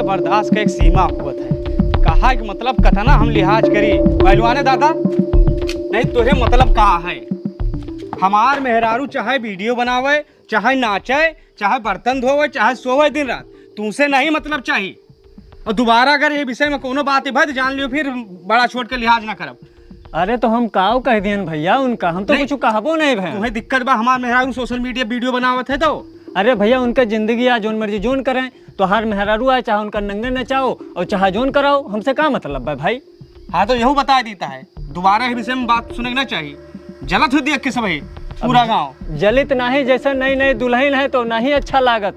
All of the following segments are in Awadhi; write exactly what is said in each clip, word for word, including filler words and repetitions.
बर्दाश्त का एक सीमा होत है। कहा कि मतलब कतना हम लिहाज करी पहलवाने दादा, नहीं तोहे मतलब का है? हमार मेहरारू चाहे वीडियो बनावे, चाहे नाचे, चाहे बर्तन धोवे, चाहे सोवे दिन रात, तुमसे नहीं मतलब चाही। और दोबारा अगर ये विषय में कोनो बात भय तो जान लियो फिर बड़ा छोट के लिहाज ना करब। अरे तो हम काव कह दियन भैया उनका, हम तो नहीं। कुछ कहबो नहीं भैया। तुम्हें दिक्कत बा हमार मेहरारू सोशल मीडिया वीडियो बनावत है तो? अरे भैया उनका जिंदगी आ, जौन मर्जी जौन करें, तोहार मेहरारू आए चाहे उनका नंगे नचाओ और चाहे जौन कराओ, हमसे का मतलब बा भाई? हाँ तो यहू बता देता है, दोबारा ये विषय में बात सुने के ना चाहिए। जलत हो देख के सब है पूरा अब गाँव। जलित नहीं, जैसे नई नई दुल्हन है तो नहीं अच्छा लागत।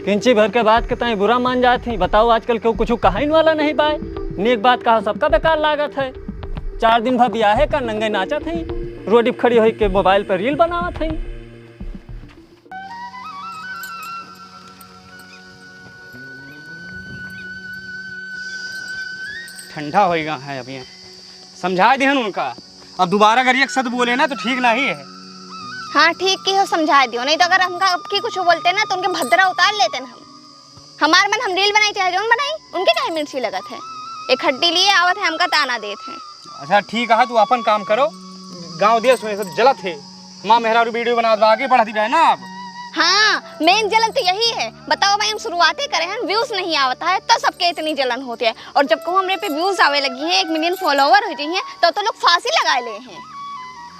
किंची भर के बात के ताई बुरा मान जात ही। बताओ, आजकल केहू कुछ कहइन वाला नहीं बाय। नीक बात कहा, सबका बेकार लागत है। चार दिन भर बियाहे का नंगे नाचत ही, रोड पे खड़ी होई के मोबाइल पर रील बनावत ही। ठंडा होई गा है अभी, समझा दिहन उनका। अब दोबारा अगर एक शब्द बोले ना तो ठीक नहीं है। हाँ, ठीक की हो, समझा दियो, नहीं तो अगर हमका अब की कुछ बोलते ना तो उनके भद्रा उतार लेते ना हम। हमार मन हम रील बनाई चाहे जौन बनाई, उनके काहे मिर्ची लगत है? एक हड्डी लिए आवत है, हमका ताना देत है। अच्छा ठीक है, तू अपन काम करो, गाँव देश में सब जलत है। माँ मेहरारू वीडियो बनावत बा, आगे बढ़त बा ना अब। हाँ, मेन जलन तो यही है। बताओ भाई, हम शुरुआते करे हैं, व्यूज नहीं आवता है तो सबके इतनी जलन होती है, और जब को हमरे पे व्यूज आवे लगी हैं, एक मिलियन फॉलोवर हो जाई हैं, तो तो लोग फांसी लगा ले हैं।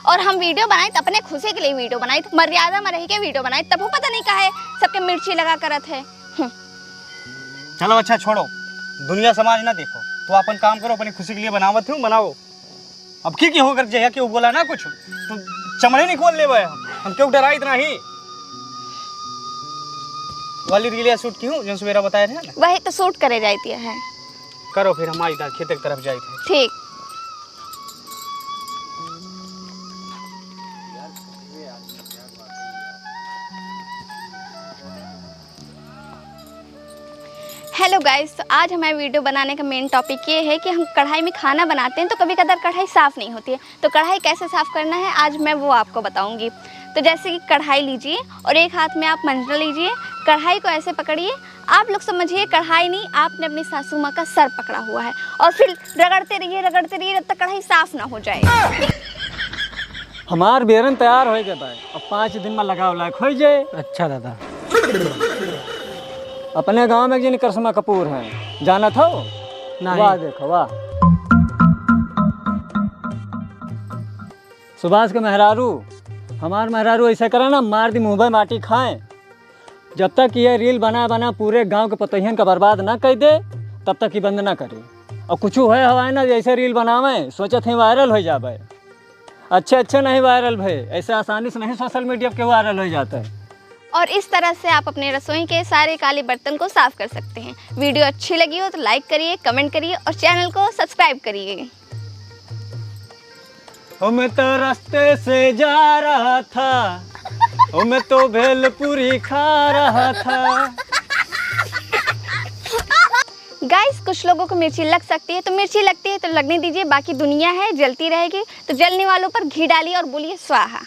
और हम वीडियो बनाई तो अपने खुशी के लिए वीडियो बनाई, तो मर्यादा में रह के वीडियो बनाई, तब वो पता नहीं काहे सबके मिर्ची लगा करत है। हम्म। चलो अच्छा छोड़ो, दुनिया समाज ना देखो, तो अपन काम करो, अपनी खुशी के लिए बनावत हूँ, बनाओ। अब की की होकर जहिया केहू बोला ना कुछ, तो चमड़े नहीं खोल लेवे हम, हम क्यों डराई इतना ही। वाली रीलिया शूट की हूँ, जो सवेरा बताए रहे ना। वही तो शूट करे जाती है। करो फिर, हम आई था खेत की तरफ जाई थे। ठीक। हेलो गाइस, तो आज हमारे वीडियो बनाने का मेन टॉपिक ये है कि हम कढ़ाई में खाना बनाते हैं तो कभी कदार कढ़ाई साफ़ नहीं होती है, तो कढ़ाई कैसे साफ़ करना है आज मैं वो आपको बताऊंगी। तो जैसे कि कढ़ाई लीजिए और एक हाथ में आप मंजला लीजिए, कढ़ाई को ऐसे पकड़िए। आप लोग समझिए कढ़ाई नहीं, आपने अपनी सासू माँ का सर पकड़ा हुआ है और फिर रगड़ते रहिए, रगड़ते रहिए जब तक कढ़ाई साफ़ ना हो जाए। हमार बेरन तैयार होइ गए बा, अब पाँच दिन में लगाव लायक होइ जाए। अच्छा दादा। अपने गांव में एक जनी करिश्मा कपूर है, जानत हो? नहीं। वाह देखो वाह। सुभाष के मेहरारू, हमार मेहरारू ऐसे करे ना, मार दी मुंह पे माटी खाए। जब तक ये रील बना बना पूरे गांव के पतोहियन का बर्बाद ना कर दे, तब तक ये बंद ना करे। और कुछ हुए हवाए ना, जैसे रील बनावे, सोचत ही वायरल हो जावे। अच्छे अच्छे नहीं वायरल भए, ऐसे आसानी से नहीं सोशल मीडिया पे वायरल हो जाता है। और इस तरह से आप अपने रसोई के सारे काले बर्तन को साफ कर सकते हैं। वीडियो अच्छी लगी हो तो लाइक करिए, कमेंट करिए और चैनल को सब्सक्राइब करिए। ओ, मैं तो रास्ते से जा रहा था, ओ, मैं तो भेलपुरी खा रहा था। गाइस, कुछ लोगों को मिर्ची लग सकती है, तो मिर्ची लगती है तो लगने दीजिए, बाकी दुनिया है, जलती रहेगी, तो जलने वालों पर घी डालिए और बोलिए स्वाहा।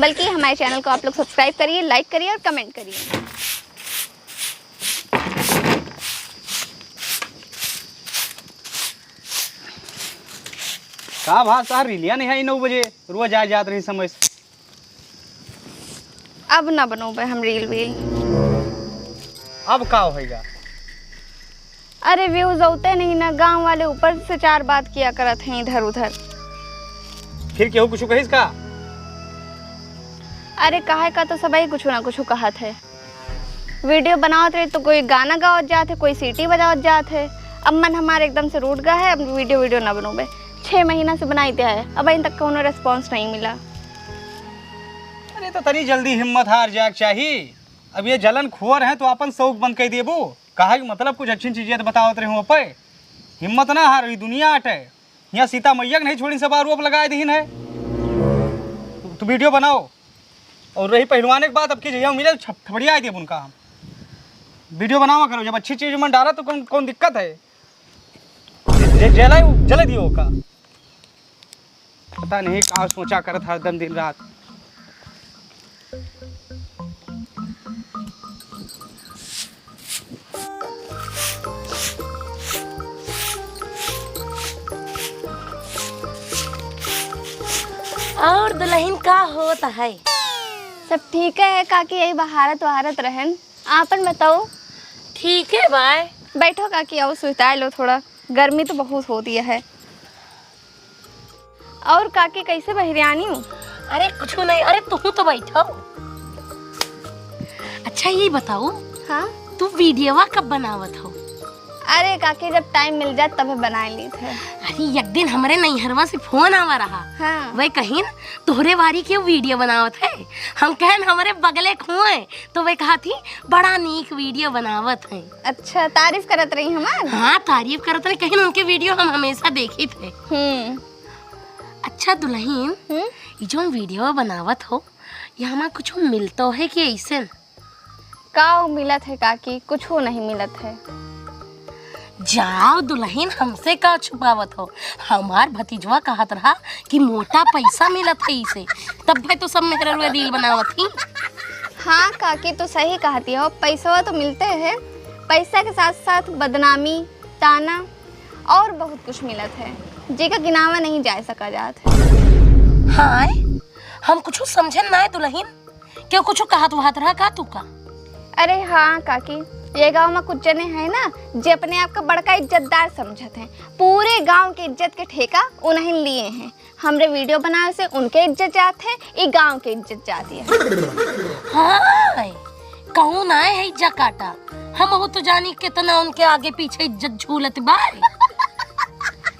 बल्कि हमारे चैनल को आप लोग सब्सक्राइब करिए, लाइक करिए और कमेंट करिए। का भा सार, रिलिया नहीं है नौ बजे, रोज आ जात रही समय से। अब ना बनोबे हम रील वील। अब का होइगा? अरे व्यूज औते नहीं ना, गांव वाले ऊपर से चार बात किया करत हैं इधर उधर। फिर केहू कुछ कहिस का? अरे काहे का, तो सबही कुछ ना कुछ कहत है। वीडियो बनावत रही तो कोई गाना गावत जात है, कोई सीटी बजावत जात है। अब मन हमार एकदम से रूठ गया है, अब वीडियो वीडियो ना बनोबे। छः महीना से बनाई दिया है, अब अभी तक कोनो रिस्पॉन्स नहीं मिला। अरे तो तनी जल्दी हिम्मत हार जाए के चाही। अब ये जलन खोर है तो अपन शौक बंद कर देबू। कहा कि मतलब कुछ अच्छी चीजें तो बतावत रहे हो पे। हिम्मत ना हार, ये दुनिया आटे। यहाँ सीता मैया के नहीं छोड़ी, सब आरोप लगाए दीन है। तू, तू वीडियो बनाओ। और रही पहलवान एक बात, अब की जगह मिले छप-, थपड़िया देब उनका हम। वीडियो बनावा करो, जब अच्छी चीज में डाला तो कौन, कौन दिक्कत है? जे जले, जले दियो का। पता नहीं का सोचा करत हरदम दिन रात। और दुलहिन का होत है? सब ठीक है काकी, यही बहारत वहारत रहन। आपन बताओ। ठीक है बाय। बैठो काकी, आओ सुताए लो थोड़ा, गर्मी तो बहुत होती है। और काकी कैसे बहिरियानी हूँ? अरे कुछ नहीं, अरे तू तो बैठो। अच्छा ये बताओ, हाँ? तू वीडियोवा कब बनावत हो? अरे काकी जब टाइम मिल जात तबे बनाए ली थे। अरे एक दिन हमरे नैहरवा से फोन आवा रहा। हाँ। वह कहिन तोहरे बारी के वीडियो बनावत है। हम कहन हमरे बगले खुए तो वह कहा थी बड़ा नीक वीडियो बनावत है। अच्छा तारीफ करत रही हमार? हाँ तारीफ करत रही, कहिन उनके वीडियो हम हमेशा देखी थे। हम्म। अच्छा दुलहिन, हम्म? ई जौन वीडियो बनावत हो, यहाँ कुछ मिलतो है कि ऐसे? का मिलत है काकी? कुछ नहीं मिलत है। जाओ दुलहिन, हमसे का छुपावत हो? हमार भतीजवा कहत रहा कि मोटा पैसा मिलत है इसे, तब भाई तो सब मेहररुआ रील बनावत ही। हाँ काकी, तू सही कहती हो, पैसवा तो मिलते है, पैसा के साथ साथ बदनामी, ताना और बहुत कुछ मिलत है, जेका गिनावा नहीं जा सका जात है। हाँ, हम कुछ समझन ना है दुलहिन, क्यों कुछ कहत वहत रहा का तू का? अरे हाँ काकी, ये गांव में कुछ जने हैं ना, जे अपने आप का बड़का इज्जतदार समझत हैं। पूरे गांव के इज्जत के ठेका उन्हीं लिए हैं। हमरे वीडियो बनावे से उनके इज्जत जात है, ई गांव के इज्जत जाती है। हाँ, कहूँ ना है इज्जत काटा, हम वो तो जानी कितना उनके आगे पीछे इज्जत झूलत बारे।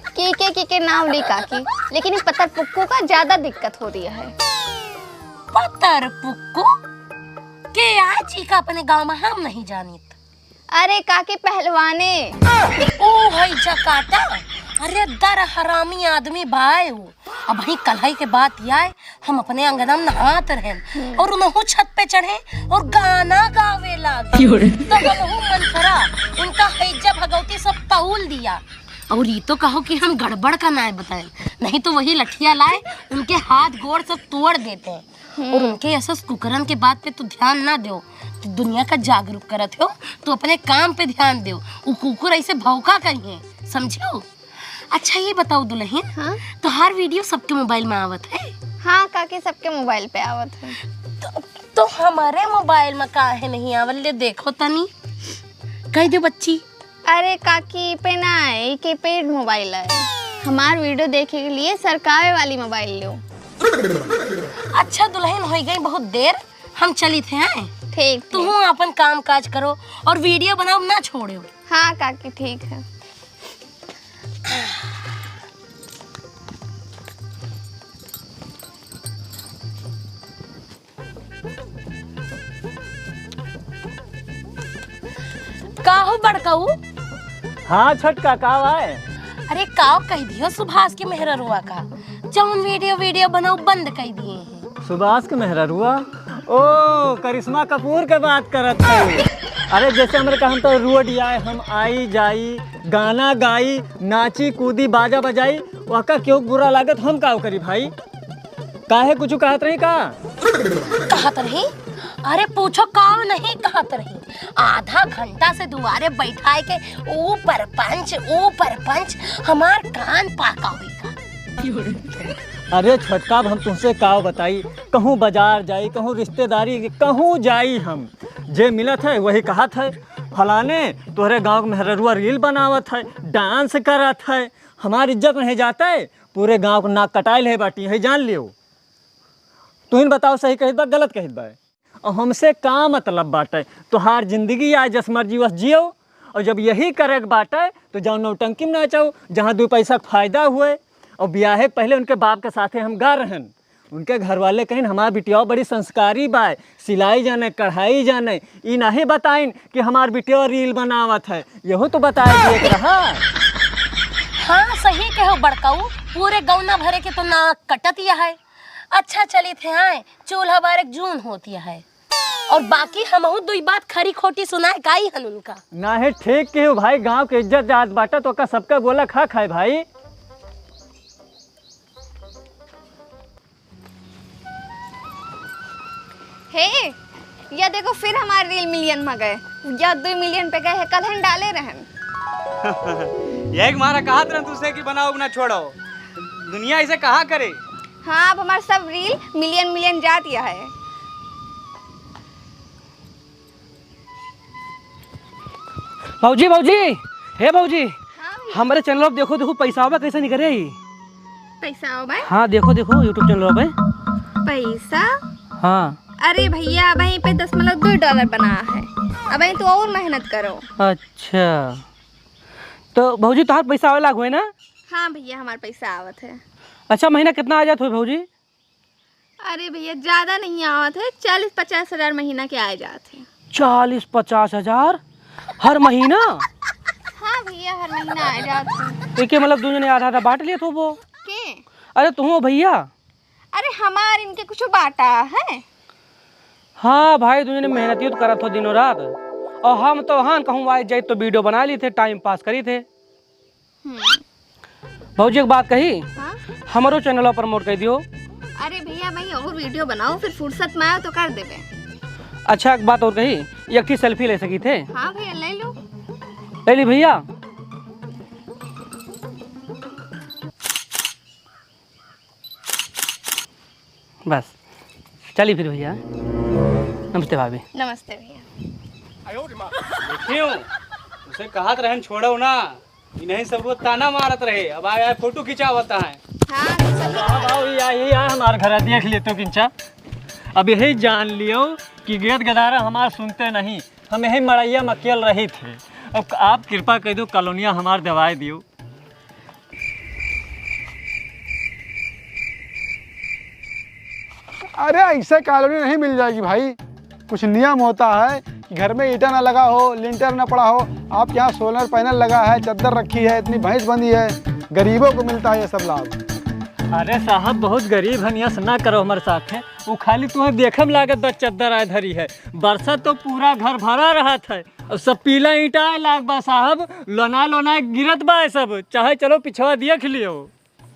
की के, की के नाम ली काकी, लेकिन ई पत्थर पुक्कू का ज्यादा दिक्कत हो रही है। पत्थर पुक्कू? के आज ही का अपने गांव में हम नहीं जानित। अरे काकी पहलवाने। ओ है जकाटा। अरे दर हरामी आदमी बाय हो। अब ही कलहई के बात आए, हम अपने अंगना में नहात रहन और उनहु छत पे चढ़े और गाना गावे लागे। क्यों रे? तो हमहू मन करा, उनका हैजा भगवती सब तौल दिया। और ई तो कहो कि हम गड़बड़ का नाय बताए, नहीं तो वही लठिया लाए, उनके हाथ गोड़ सब तोड़ देते हैं। हम्म। और उनके ऐसा कुकरन के बात पे तू ध्यान ना दो, तू दुनिया का जागरूक करत हो, तू अपने काम पे ध्यान दो। उ कुकुर ऐसे भौंका करिए, समझो? अच्छा ये बताओ दुलहिन, हाँ? तोहार वीडियो सबके मोबाइल में आवत है? हाँ काकी, सबके मोबाइल पे आवत है। तो, तो हमारे मोबाइल में काहे नहीं आवल? ले देखो तनी, कह दो बच्ची। अरे काकी, ई पे ना है, ई कीपैड मोबाइल है। हमार वीडियो देखे के लिए सरकावे वाली मोबाइल लो। अच्छा दुलहिन, हो गई बहुत देर, हम चलित हैं, आए। ठीक, तू ठीक। अपन काम काज करो और वीडियो बनाओ ना छोड़ो। हाँ काकी, ठीक है। का हो बड़काऊ? हाँ छोटका, का बाय? अरे का कह दियो सुभाष के मेहररुआ का, जौन वीडियो वीडियो बनाओ बंद कर दिए हैं। सुभाष के मेहररुआ? ओ, करिश्मा कपूर के बात करत है। अरे जैसे हमरे कहन तो रोड आए, हम आई जाई, गाना गाई, नाची कूदी, बाजा बजाई, वका क्यों बुरा लागत, हम का करी भाई? काहे कुछ कहत रही का? कहत रही? अरे पूछो का नहीं कहत रही। आधा घंटा से दुआरे बैठाए के ऊ परपंच, ऊ परपंच, हमार कान पाका हुई का। अरे छोटका, अब हम तुमसे का बताई, कहूँ बाजार जाई, कहूँ रिश्तेदारी, कहूँ जाई हम, जे मिलत है वही कहत है, "फलाने तोहरे गाँव के मेहररुआ रील बनावत है, डांस करत है।" हमार इज्जत नहीं जात है, पूरे गाँव को नाक कटाइल है बाटी, है जान लियो। तुहिन बताओ सही कहित बा, गलत कहित बा? और हमसे का मतलब बाटे? तोहार जिंदगी आए जस मर्जी वस जियो, और जब यही करे के बाटे तो जाओ नौटंकी में नाचाओ, जहाँ दो पैसा के फायदा हुए। और ब्याहे के पहले उनके बाप के साथे हम गा रहन, उनके घर वाले कहिन हमार बिटिया बड़ी संस्कारी बाय, सिलाई जाने, कढ़ाई जाने, ई नहीं बताइन कि हमार बिटिया रील बनावत है, यहू तो बताए दिए के रहा। हाँ सही कहो बड़काऊ, पूरे गौना भरे के तो नाक कटत यह है। अच्छा चलित है, आए चूल्हा बारे के जून होत यह है। और बाकी हमहू दुई बात खरी खोटी सुनाए काई हन उनका। नाहीं, ठीक किहू भाई, गाँव के इज्जत जात बाटा तो का सबका गोला खा खाए भाई। हे, या देखो फिर हमार reel million में गए। या दुई million पे गए है, कल हम डाले रहन। यही मारा कहत रहन तुसे कि बनाओ ना छोड़ो। दुनिया ऐसे कहा करे। हाँ, अब हमार सब reel million million जात या है। भौजी, भौजी, हे भौजी, हाँ भैया। हमरे channel पे देखो, देखो पैसा आवा कैसे निकले ही। पैसा आवा? हाँ, देखो, देखो YouTube channel पे। पैसा? हाँ। अरे भैया, अबहीं पे दशमलव दुई dollar बना है, अबहीं तो और मेहनत करो। अच्छा, तो भौजी तोहार पैसा आवे लाग हुए ना? हाँ भैया, हमार पैसा आवत है। अच्छा, महीना कितना आ जात हुए भौजी? अरे भैया, ज्यादा नहीं आवत है, चालीस पचास हजार महीना के आ जात है। चालीस पचास हजार हर महीना? हाँ भैया, हर महीना आ जात है। एके मतलब दुइ जने आधा आधा बाँट लेत होबो। के? अरे तुहूँ भैया। अरे हमार इनके कुछ बाटा है? हाँ भाई, दुइ जने मेहनतियो तो करत हो दिनों रात, और हम तो हन कहूँ आए जाए तो video बना ली थे, time pass करी थे। हम्म। भौजी, एक बात कही, हाँ? हमरो channel promote कर दियो। अरे भैया, भाई और video बनाओ, फिर फुर्सत में आओ तो कर देबे। अच्छा, एक बात और कही, एक ठी selfie ले सकी थे? हाँ भैया, ले लो। ले ली भैया। बस, चली फिर भैया। नमस्ते भाभी। नमस्ते भैया। देखियो, उसे कहत रहन छोड़ो ना, इन्हीं सब रोज ताना मारत रहे, अब आए, आए फोटो खिंचावत है। हाँ, तो सब हाँ, बाबू, या, ये, या हमार घर है, देख ले तो किंचा। अब यही जान लियो कि गेद गदारा हमार सुनते नहीं, हम यही मड़ैया में अकेल रही थे। अब आप कृपा कर दो, कॉलोनिया हमार दवाई दियो। अरे, ऐसे कॉलोनी नहीं मिल जाएगी भाई। कुछ नियम होता है कि घर में ईंटा ना लगा हो, लिंटर ना पड़ा हो, आपके यहाँ solar panel लगा है, चद्दर रखी है, इतनी भैंस बंधी है, गरीबों को मिलता है ये सब लाभ। अरे साहब, बहुत गरीब हन, यस ना करो हमारे साथ है। वो खाली तुम्हें देखे में लागत बा चद्दर आए धरी है, बरसात तो पूरा घर भरा रहत है। अब सब पीला ईंटा लाग बा साहब, लोना लोना गिरत बा सब, चाहे चलो पिछवा देख लियो।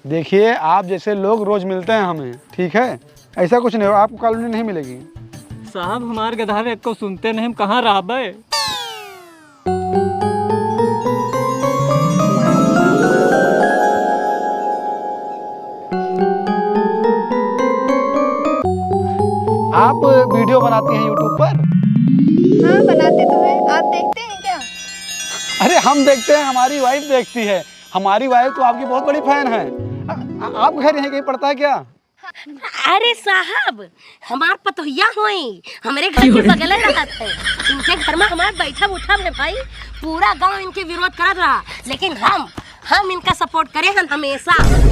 देखिए, आप जैसे लोग रोज मिलते हैं हमें, ठीक है, ऐसा कुछ नहीं हो, आपको कॉलोनी नहीं मिलेगी। साहब, हमार गधारे को सुनते नहीं, हम कहाँ रहबे? आप video बनाती हैं YouTube पर? हाँ, बनाते तो हैं। आप देखते हैं क्या? अरे, हम देखते हैं, हमारी wife देखती है। हमारी wife तो आपकी बहुत बड़ी fan है। आ, आ, आपका घर यहीं कहीं पड़ता है क्या? अरे साहब, हमार पतोहिया होई, हमरे घर के बगल में रहत है। इनके घर में हमार बैठब उठब है भाई, पूरा गांव इनके विरोध करत रहा, लेकिन हम हम इनका support करे हन हमेशा।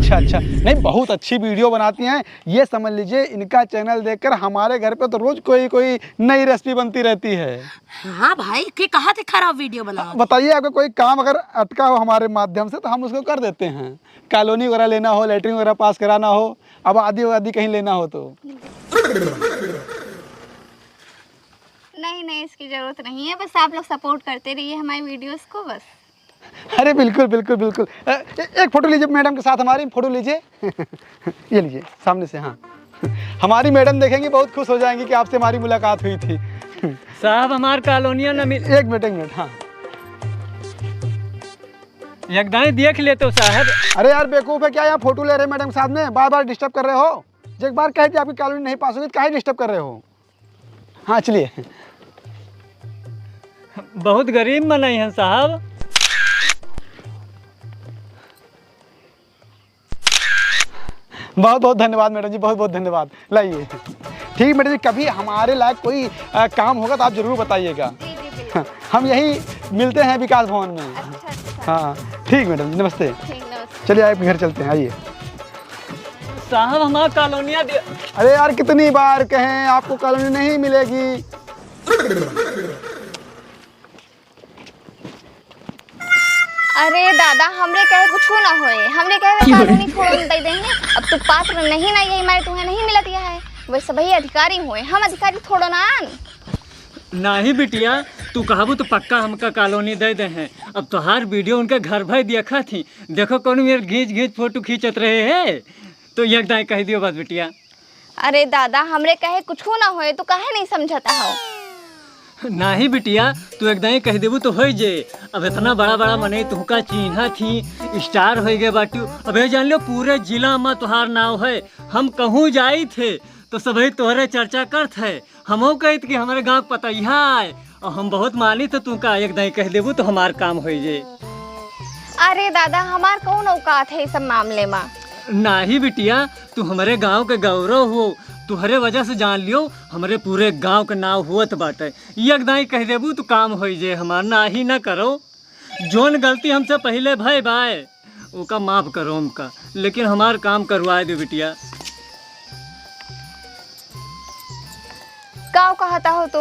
अच्छा, अच्छा। नहीं, बहुत अच्छी video बनाती हैं। ये समझ लीजिए, इनका channel देखकर हमारे घर पे तो रोज कोई, कोई नई recipe बनती रहती है। हाँ भाई, के कहा थे खराब video बनाओ? बताइए, आपका कोई काम अगर अटका हो हमारे माध्यम से, तो हम उसको कर देते हैं। कॉलोनी वगैरह लेना हो, लेटरिन वगैरह पास कराना हो, आबादी वाबादी कहीं लेना हो तो। नहीं, नहीं, इसकी जरूरत नहीं है, बस आप लोग support करते रहिए हमारी videos को, बस। अरे बिल्कुल, बिल्कुल, बिल्कुल। अ, ए-, एक photo लीजिए madam के साथ हमारी, photo लीजिए। ये लीजिए, सामने से, हाँ। हमारी madam देखेंगी, बहुत खुश हो जाएंगी कि आपसे हमारी मुलाकात हुई थी। साहब, हमार कॉलोनिया न मिल- एक मिनट, एक मिनट, हाँ। एक दाईं देख लेते हो साहब। अरे यार, बेवकूफ है क्या, यहाँ photo ले रहे madam के साथ में, बार बार disturb कर रहे हो। जो एक बार कह दिया आपकी कॉलोनी नहीं पास होगी तो काहे disturb कर रहे हो? हाँ, चलिए। बहुत गरीब मनई हैं साहब। बहुत बहुत धन्यवाद madam जी, बहुत बहुत धन्यवाद। लाइए। ठीक madam जी, कभी हमारे लायक कोई, अ, काम होगा तो आप जरूर बताइएगा। जी, जी, बिल्कुल। हम यहीं मिलते हैं विकास भवन में। अच्छा, अच्छा। हाँ, ठीक madam जी, नमस्ते। ठीक, नमस्ते। चलिए, आपके घर चलते हैं, आइए। साहब, हमार कॉलोनिया दे- अरे यार, कितनी बार कहें, आपको कॉलोनी नहीं मिलेगी। अरे दादा, हमरे कहे कुछो ना होए, हमरे कहे की बोले? कॉलोनी छोड़ो, हम दे देंगे। अब तू पात्र नहीं ना, यही मारे तुम्हें नहीं मिलत यह है। वैसे भाई अधिकारी हुए, हम अधिकारी थोड़ो ना आन। नाही बिटिया, तू कहबू तो पक्का हमका कॉलोनी दे दे हैं। अब तोहार वीडियो उनके घर भर देखा थी, देखो कौन मेरे घींच घींच फोटो खींचत रहे हैं। तो एक दाई कह दियो बात बिटिया। अरे दादा, हमरे कहे कुछ ना होए, तू काहे नहीं समझता हो? नाही बिटिया, तू एकदम ही कह देबू तो होई जे। अब इतना बड़ा बड़ा मने तुहका चीन्हा थी, स्टार हो गए बाटू। अब ये जान लो पूरे जिला में तुहार नाव है। हम कहूँ जाई थे तो सभी तोहरे चर्चा करत है। हमहू कहित कि हमरे गाँव के पतैया है और हम बहुत मानी तो तुहका एकदम ही कह देबू तो हमार काम होई जे। अरे दादा, हमार कौन औकात है इस सब मामले में? नाही बिटिया, तू हमरे गाँव के गौरव हो। तुहरे वजह से जान लियो हमरे पूरे गाँव के नाव होत बाटे। एक दाई कह देबू तो काम होई जे हमार, नाही ना करो। जोन गलती हमसे पहिले भय बाय ओका माफ करो हमका, लेकिन हमार काम करवाए दे बिटिया। का कहता हो तू?